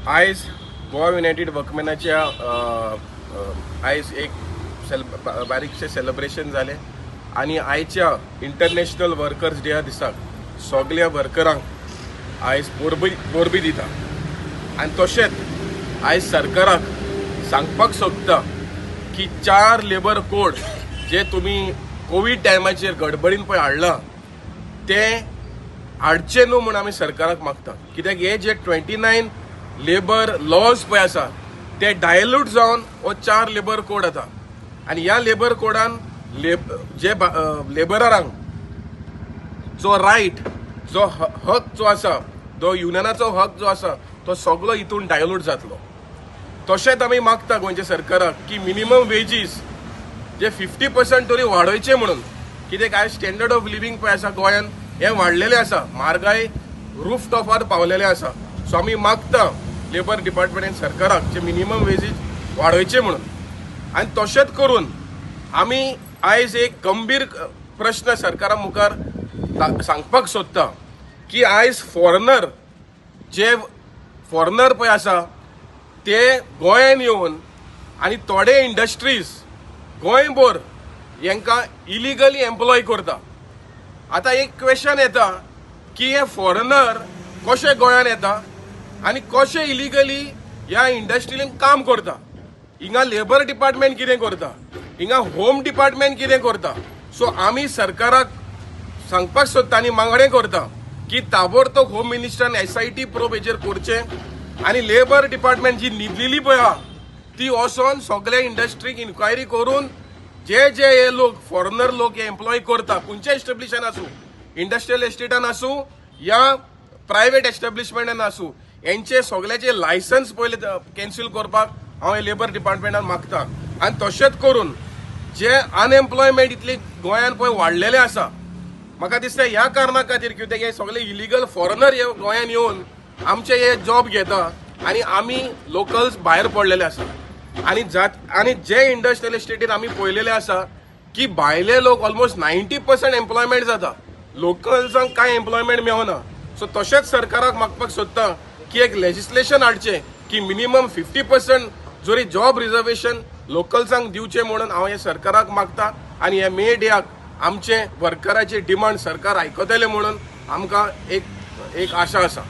आयज गोवा युनायटेड वर्कमॅनाच्या आयज एक सेल बारीकशें सेलिब्रेशन जालें आनी आयच्या इंटरनॅशनल वर्कर्स डेया दिसाक सगल्या वर्करांक आयज परबी परबी दिता. आनी तशेंच आयज सरकाराक सांगपाक सोदता की चार लेबर कोड जे तुमी कोवीड टायमाचेर गडबडीन पळय हाडला ते हाडचे न्हू म्हूण आमी सरकाराक मागता, कित्याक हे जे 29 लेबर लॉज पळय आसा ते डायल्यूट जावन हो चार लेबर कोड येता आनी ह्या लेबर कोडान लेब जे लेबरांक जो रायट, जो हक जो आसा, जो युनियनाचो हक जो आसा, तो सगलो हितून डायल्यूट जातलो. तशेंच आमी मागता गोंयच्या सरकाराक की मिनिमम वेजीस जे 50% तरी वाडोवचे म्हणून, कित्याक आयज स्टँडर्ड ऑफ लिव्हींग पळय आसा गोंयान हें वाडलेलें आसा, म्हारगाय रूफ टॉपार पावलेलें आसा. सो आमी मागता लेबर डिपार्टमेंट सरकाराक जे मिनिमम वेजीस वाडोवचे म्हणून. आनी तशेंच करून आमी आयज एक गंभीर प्रश्न सरकारा मुखार सांगपाक सोदता की आयज फॉरेनर, जे फॉरेनर पळय आसा ते गोंयान येवन आनी थोडे इंडस्ट्रीज गोंयभर हेंकां इलिगली एम्प्लॉय करता. आतां एक क्वेश्चन येता की हे फॉरेनर कशे गोंयान येता आनी कशे इलिगली ह्या इंडस्ट्रीन काम करता? हिंगा लेबर डिपार्टमेंट कितें करता? हिंगा होम डिपार्टमेंट कितें करता? सो आमी सरकाराक सांगपाक सोदता आनी मागणें करता की ताबडतोब होम मिनिस्टरान एसआयटी प्रोब हेजेर करचें आनी लेबर डिपार्टमेंट जी न्हिदलेली पळय आहा ती वचोन सगल्या इंडस्ट्रीक इन्क्वायरी करून जे जे हे लोक, फॉरेनर लोक हे एम्प्लॉय करता, खंयच्या एस्टेब्लिशन आसूं, इंडस्ट्रियल एस्टेटान आसूं या प्रायवेट एस्टेब्लिशमेंटान आसूं, हेंचे सगळ्याचे लायसन्स पयले कॅन्सील करपाक हांव हे लेबर डिपार्टमेंटान मागता. आनी तशेंच करून जे अनएम्प्लॉयमेंट इतली गोंयान पळय वाडलेले आसा, म्हाका दिसता ह्या कारणा खातीर, कित्याक हे सगळे इलिगल फॉरेनर हे गोंयान येवन आमचे हे जॉब घेता आनी आमी लोकल्स भायर पडलेले आसा. आनी जात आनी जे इंडस्ट्रियल एस्टेटीन आमी पळयलेले आसा की भायले लोक ऑलमोस्ट 90% एम्प्लॉयमेंट जाता, लोकल्सांक कांय एम्प्लॉयमेंट मेळना. सो तशेंच सरकाराक मागपाक सोदता की एक लेजिस्लेशन हाडचें की मिनिमम 50% जरी जॉब रिजर्वेशन लोकल्सांक दिवचें म्हणून हांव हे सरकाराक मागता. आनी हे मे डेयाक आमचे वर्कराचे डिमांड सरकार आयकतले म्हणून आमकां एक एक आशा आसा.